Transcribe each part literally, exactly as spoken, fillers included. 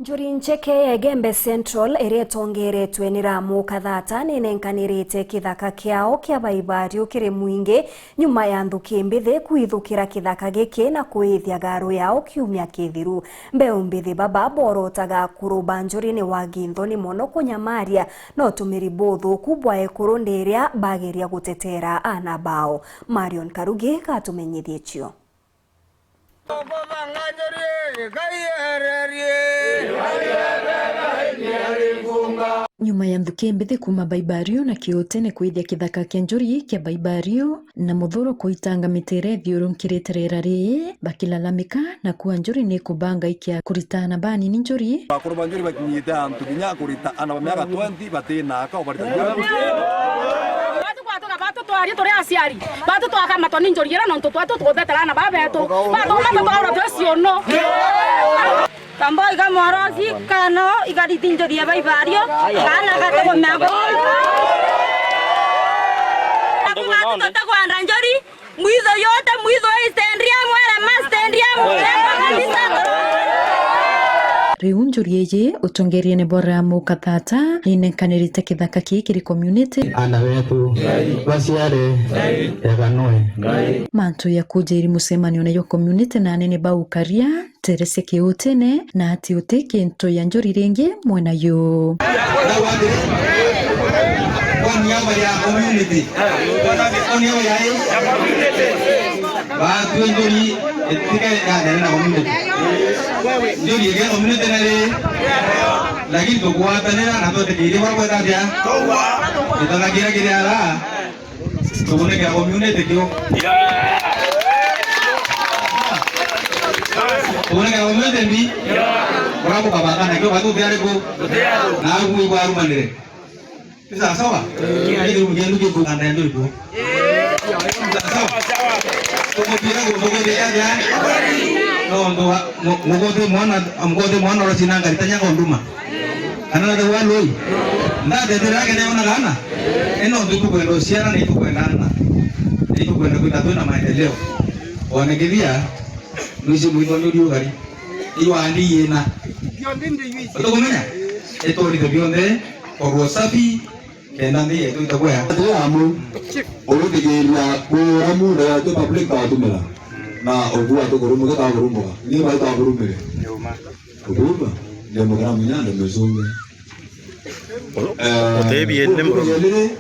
Njuri ncheke ya Igembe Central iria itongeretwe ni Ramu Kathata ninenkanirite kithaka kiao kia Baibariu kiri mwingi nyuma ya nthuki mbithi kwithukira kithaka giki na kwithia garu yao kiumia kithiru. Mbeu mbithi baba borotaga akuru ba Njuri ni waginthoni mono kunyamaria na utumiri buthuku bwa ekuru ndiria bageria gutetera aana bao. Marion Karugi gatumenyithie cio. Nyuma ya nthuki mbithi kuuma Baibariu na Kiutene kwithia kithaka kia Njuri kia Baibariu, na muthuro kuitanga miti iria ithiurunkirite riera rii, bakilalamika na kuuga Njuri ni ikubanga ikia kurita aana banini Njuri. Akuru ba Njuri bakinyite antu kinya kurita aana ba miaka twenty batina aka ubarita Njuri. Batu kwatuga batu twarie turi aciari, batu twakamatwa ni Njuri ira nontu twatu tukuthetera aana ba betu, batu matu twaura twi ciuno. Kambo iga mworosi kano igariti Njuri ya Baibariu, kana gate kumea. Batu twatagwanda Njuri, mwitho yote, mwitho ya stendi ya Mwere, ma stendi ya Mwere, kabisa. Riu Njuri iji utongeriene bwa Ramu Kathata ninenkanirite kithaka kii kiri community. Aana betu baciare, eganwe. Mantu ya kujiri mucemanio nayo community na anene ba ukaria, Teresia Kiutene, na ati uti kintu ya Njuri ringi mwena yu. Kwa niaba ya community. Kwa niaba ya batu Njuri, itike ya nene na community. Njuri ya community na ri, lakini tugwatanira na twetikirie bara kweta atia. Itana kira kiri ara. Tukunekera community kio. Tukunekera community mbi. Urabuka baka na kio batu tiari ku. Na agu igwa arumanire. Ni sawa sawa? Kiri mugendu kio kuganda ndo iku. Sawa sawa. Tumutira ku, tumutira ya. No ndo mugote mwana, mugote mwana ora sinanga ritanya konduma. Kana na the one way. Ndatetere yake ndio na gana. Ino ndio tukwenda uciara na itukwenda ana. Na itukwenda kwita twina maendeleo. Wanekithia, nuisi mwitho ni ugari. Iwa ndi yina. Tukumenya? Itorite bionthe, kwa usafi, kenda nthi yetu itakwea. Ati amu, urutigiria kura munda ya tu public batumira. Na ugua tukurumuka, tukurumuka. Ni bai tukurumire. Ukumba, ndio mugara munyanda mezungu. Utebi ene murume.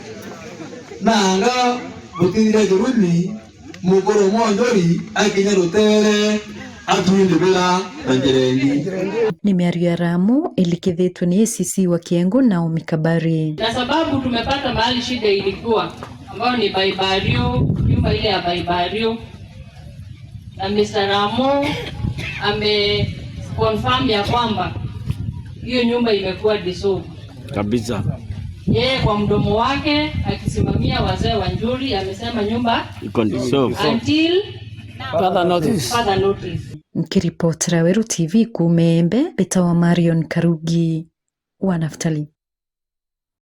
Nanga butithira kirumi, mukuru mwa Njuri akinya rutere, atwindibira na njerengi. Ni miario ya Ramu ilikithitwe ni A C C wa Kiengo, Naomi Kabari. Na sababu tumepata mahali shida ilikuwa, ambayo ni Baibariu, nyumba ile ya Baibariu. Na Mister Ramo ame confirm ya kwamba hiyo nyumba imekuwa dissolved. Kabisa. Yeye kwa mdomo wake akisimamia wazee wa Njuri amesema nyumba iko dissolved. Until further notice. Further notice. Nkiripotera Weru T V kuuma Embe, mbitawa Marion Karugi wa Naftali.